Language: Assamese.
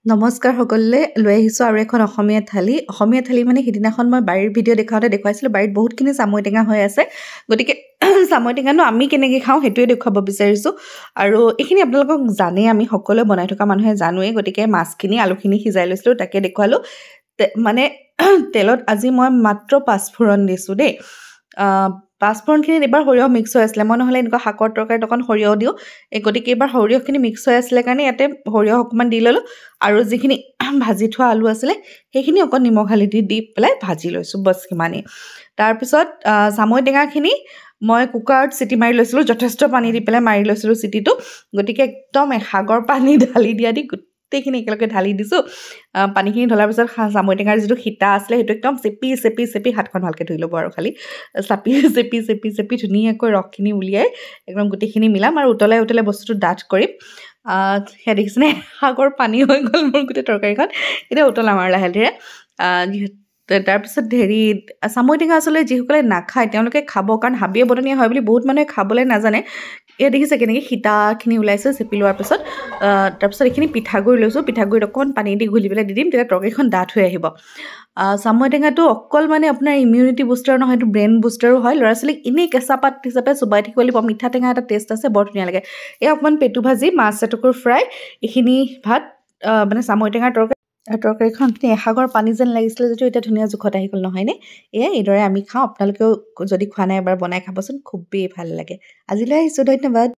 নমস্কাৰ সকলোলৈ, লৈ আহিছোঁ আৰু এখন অসমীয়া থালি। অসমীয়া থালি মানে সিদিনাখন মই বাৰীৰ ভিডিঅ' দেখুৱাওঁতে দেখুৱাইছিলোঁ, বাৰীত বহুতখিনি চামৈ টেঙা হৈ আছে। গতিকে চামৈ টেঙানো আমি কেনেকৈ খাওঁ সেইটোৱে দেখুৱাব বিচাৰিছোঁ। আৰু এইখিনি আপোনালোকক জানেই, আমি সকলোৱে বনাই থকা মানুহে জানোৱেই। গতিকে মাছখিনি আলুখিনি সিজাই লৈছিলোঁ, তাকে দেখুৱালোঁ। মানে তেলত আজি মই মাত্ৰ পাঁচফোৰণ দিছোঁ দেই। পাঁচফোৰণখিনিত এইবাৰ সৰিয়হ মিক্স হৈ আছিলে, মই নহ'লে এনেকুৱা শাকৰ তৰকাৰীত অকণ সৰিয়হ দিওঁ। এই গতিকে এইবাৰ সৰিয়হখিনি মিক্স হৈ আছিলে কাৰণে ইয়াতে সৰিয়হ অকণমান দি ল'লোঁ। আৰু যিখিনি ভাজি থোৱা আলু আছিলে সেইখিনি অকণ নিমখ হালধি দি পেলাই ভাজি লৈছোঁ, বছ সিমানেই। তাৰপিছত চামৈ টেঙাখিনি মই কুকাৰত চিটি মাৰি লৈছিলোঁ, যথেষ্ট পানী দি পেলাই মাৰি লৈছিলোঁ চিটিটো। গতিকে একদম এসাগৰ পানী ঢালি দিয়া দি গোটেইখিনি একেলগে ঢালি দিছোঁ। পানীখিনি ঢলাৰ পিছত চামৈ টেঙাৰ যিটো সীতা আছিলে সেইটো একদম চেপি চেপি চেপি, হাতখন ভালকৈ ধুই ল'ব আৰু খালি চাপি চেপি চেপি চেপি ধুনীয়াকৈ ৰসখিনি উলিয়াই একদম গোটেইখিনি মিলাম আৰু উতলাই উতলাই বস্তুটো ডাঠ কৰিম। সেয়া দেখিছেনে, এসাগৰ পানী হৈ গ'ল মোৰ গোটেই তৰকাৰীখন। এতিয়া উতলাম আৰু লাহে ধীৰে। তাৰপিছত হেৰি, চামৈ টেঙা আচলতে যিসকলে নাখায় তেওঁলোকে খাব, কাৰণ হাবিয়ে বননীয়ে হয় বুলি বহুত মানুহে খাবলৈ নাজানে। এয়া দেখিছে কেনেকৈ সীতাখিনি ওলাইছে চেপি লোৱাৰ পিছত। তাৰপিছত এইখিনি পিঠাগুড়ি লৈছোঁ, পিঠাগুড়িত অকণমান পানী দি ঘুলি পেলাই দি দিম, তেতিয়া তৰকাৰীখন ডাঠ হৈ আহিব। চামৈ টেঙাটো অকল মানে আপোনাৰ ইমিউনিটি বুষ্টাৰ নহয়, এইটো ব্ৰেইন বুষ্টাৰো হয়। ল'ৰা ছোৱালীক এনেই কেঁচা পাত হিচাপে চোবাই থাকিব লাগিব, মিঠা টেঙা এটা টেষ্ট আছে, বৰ ধুনীয়া লাগে। এই অকণমান পেটু ভাজি, মাছ এটুকুৰ ফ্ৰাই, এইখিনি ভাত, মানে চামৈ টেঙাৰ তৰকাৰী। আৰু তৰকাৰীখন এসাগৰ পানী যেন লাগিছিলে যদিও এতিয়া ধুনীয়া জোখত আহি গ'ল নহয়নে? এয়াই এইদৰে আমি খাওঁ। আপোনালোকেও যদি খোৱা নাই এবাৰ বনাই খাবচোন, খুবেই ভাল লাগে। আজিলৈ আহিছোঁ, ধন্যবাদ।